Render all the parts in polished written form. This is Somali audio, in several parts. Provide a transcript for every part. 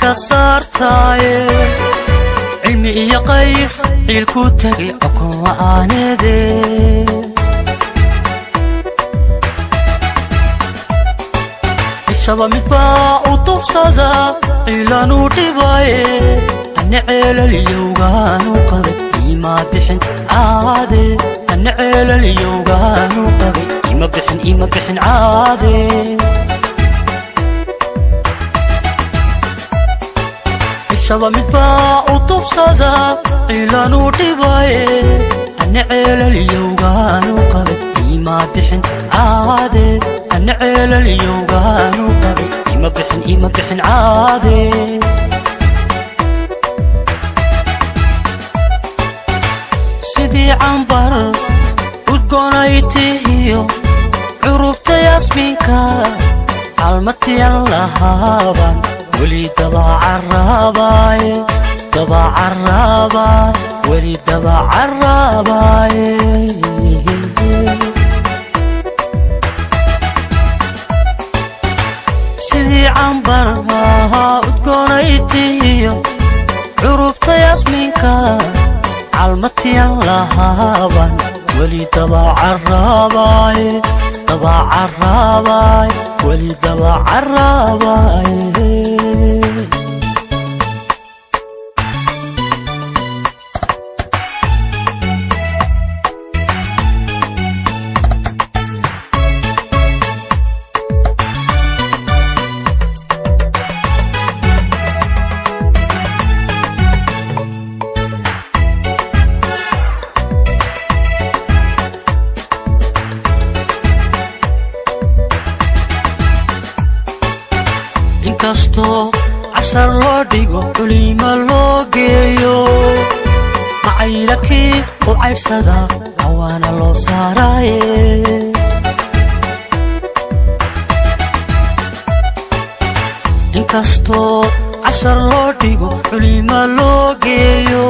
Calanka saartaaye cilmi iyo qays ciilku tegay cokon la'aaneede. Cishaba midbaa u dubsada ciilaanu dhibaaye ana ceelaliyowgaanu qabay iima bixin caade ana ceelaliyowgaanu qabay ima bixin ima bixin caade. Cishaba midbaa u dubsada ciilaanu dhibaaye ana ceelaliyowgaanu qabay iima bixin caade ana ceelaliyowgaanu qabay ima bixin ima bixin caade. Sidii cambar udgoonay tihiyo curubta yaasmiinka calmatiyan lahaaban weli dabacarabaaye dabacarabaa weli dabacarabaaye. Sidii cambar udgoonay tihiyo curubta yaasmiinka calmatiyan lahaaban weli dabacarabaaye dabacarabaaye weli dabacarabaaye. Inkastoo cashar loo dhigo culima loo geeyo macaylakii u caydhsada cawaana loo saaraaye. Inkastoo cashar loo dhigo culima loo geeyo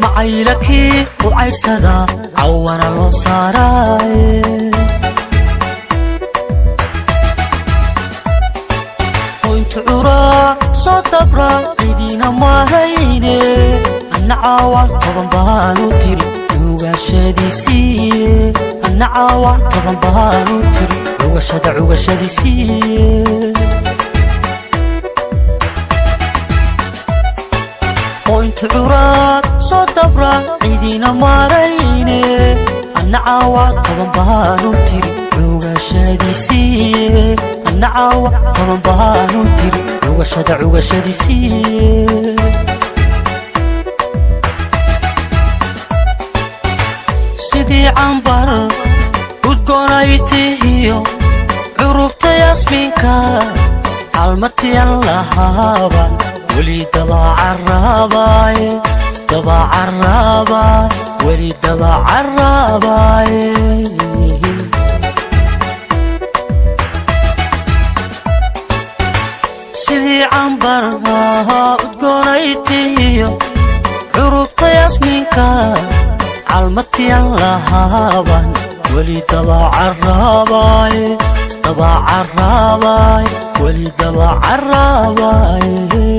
macaylakii u caydhsada cawana loo saaraaye. Intu curaa soo dabra cidiina maahayne anna caawa 10 baanu tiri cugashadiisiiye anna caawa 10 baanu tiri cugashada cugashadiisiiye. Intu curaad soo dabra cidiina maarayne anna caawa 10 baanu tiri cugashadiisiiye anna caawa 10 baanu tiri cugashada cugashadiisiiye. Sidii cambar udgoonay tihiyo curubta yaasmiinka calmatiyan lahaaban weli dabacarabaaye dabacarabaa weli dabacarabaaye. Sidii cambar udgoonay tihiyo curubta yaasmiinka calmatiyan lahaaban weli dabacarabaaye dabacarabaaye weli dabacarabaaye.